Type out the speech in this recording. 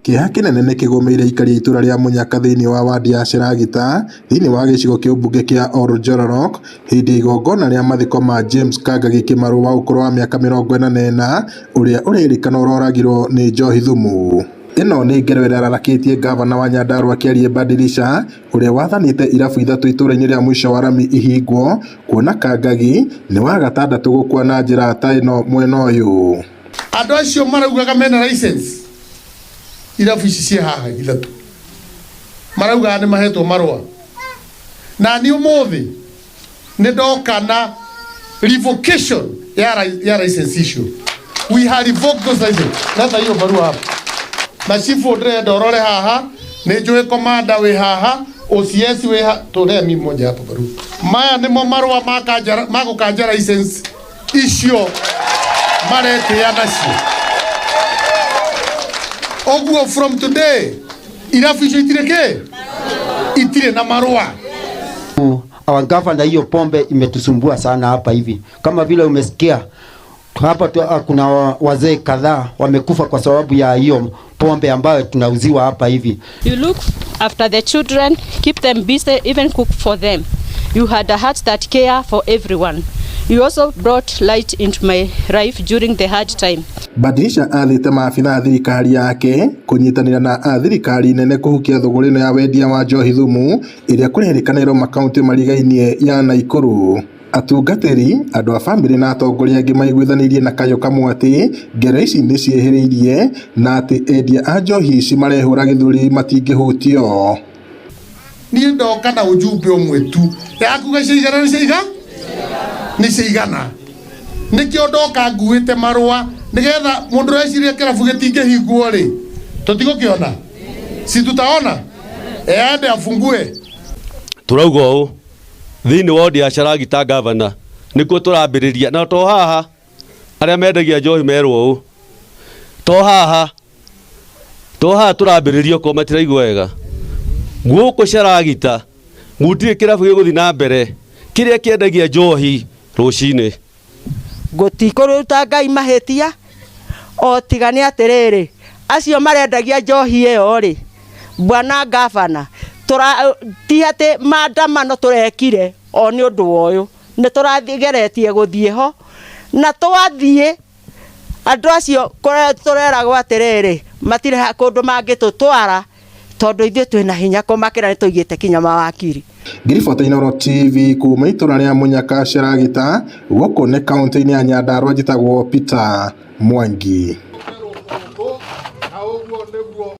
Kĩeha kĩnene nĩkĩgũmĩire aikari a itũra rĩa Munyaka thĩinĩ wa wadi ya Cheragita thĩinĩ wa gĩcigo kĩũmbunge kĩa Oljororok hĩndĩ ya igongona rĩa mathiko ma James Kang'ang'i Kĩmarũ wa ũkũrũ wa mĩaka 44 ũrĩa ũrerĩkana ũroragirwo nĩ njohi thumu. Ĩno nĩ ngero ĩrĩa ĩrarakĩtie ngavana wa Nyandarua Kĩarie Badilisha ũrĩa wathanĩte irabu ithatũ itũra-inĩ rĩa mũico wa rami ihingwo kuona Kang'ang'i nĩ wa gatandatũ gũkua na njĩra ta ĩno mwena ũyũ. Andũ acio maraugaga mena license irabu ici ciĩ haha ithatũ maraugaga nĩ mahetwo marũa na niĩ ũmũthĩ nĩ ndoka na revocation ya license icio. We have revoked those license. Leta hiyo barua hapa na chifu ndĩrenda ũrore haha. Nĩ njũĩ komanda wĩ haha, OCS wĩ haha. Tũrĩa mi moja hapa barua. Maya nĩmo marũa ma gũkanja license icio maretĩa nacio. Ũguo from today irabu icio itirĩ kĩ itirĩ na marũa. Our governor, hiyo pombe imetusumbua sana hapa hivi. Kama vile umesikia hapa tu, kuna wazee kadhaa wamekufa kwa sababu ya hiyo pombe ambayo tunauziwa hapa hivi. You look after the children, keep them busy, even cook for them. You had a heart that care for everyone. You also brought light into my life during the hard time. Badilisha athĩte maabitha a thirikari yake kũnyitanĩra na a thirikari nene kũhukia thũgũrĩ ĩno ya wendia wa njohi thumu ĩrĩa kũrerĩkana ĩroma kaunti marigainie ya Naikuru. Atungatĩri, andũ a bamĩrĩ na atongoria angĩ maiguithanĩirie na kayũ kamwe atĩ ngero ici nĩ ciĩhĩrĩirie na atĩ endia a njohi ici marehũra gĩthũri matingĩhutio. Niĩ ndoka na ujumbe ũmwe tu yakuga ciigana nĩ ciiga nĩ ciigana. Nĩkĩo ndoka nguĩte marũa nĩgetha mũndũ ũreciria kĩrabu gĩtingĩhingwo rĩ, tũtigũkĩona, si tutaona ende afungue. Turauga ũũ thĩinĩ wa wodi ya Charagita, gavana, nĩkuo tũrambĩrĩria na to haha arĩa mendagia njohi merwo ũũ to haha tũrambĩrĩria okorwo matiraigua wega gũkũ Charagita gũtirĩ kĩrabu gĩgũthiĩ na mbere kĩrĩa kĩendagia njohi rũcinĩ. Gũtikũruta Ngai mahĩtia o tiga nĩ atĩrĩrĩ, acio marendagia njohi ĩyo rĩ, bwana gavana, ti atĩ maandamano tũrekire o nĩ ũndũ wa ũyũ. Nĩ tũrageretie gũthiĩ ho na twathiĩ andũ acio tũreragwo atĩrĩrĩ, matirĩ kũndũ mangĩtũtwara tondũ ithuĩ twĩna hinya kũmakĩra, nĩ tũigĩte kinya mawakiri. Ngiribota Inooro TV kuma itũra rĩa Munyaka Cheragita gũkũ nĩ kaunti-inĩ ya Nyandarua, njĩtagwo Peter Mwangi.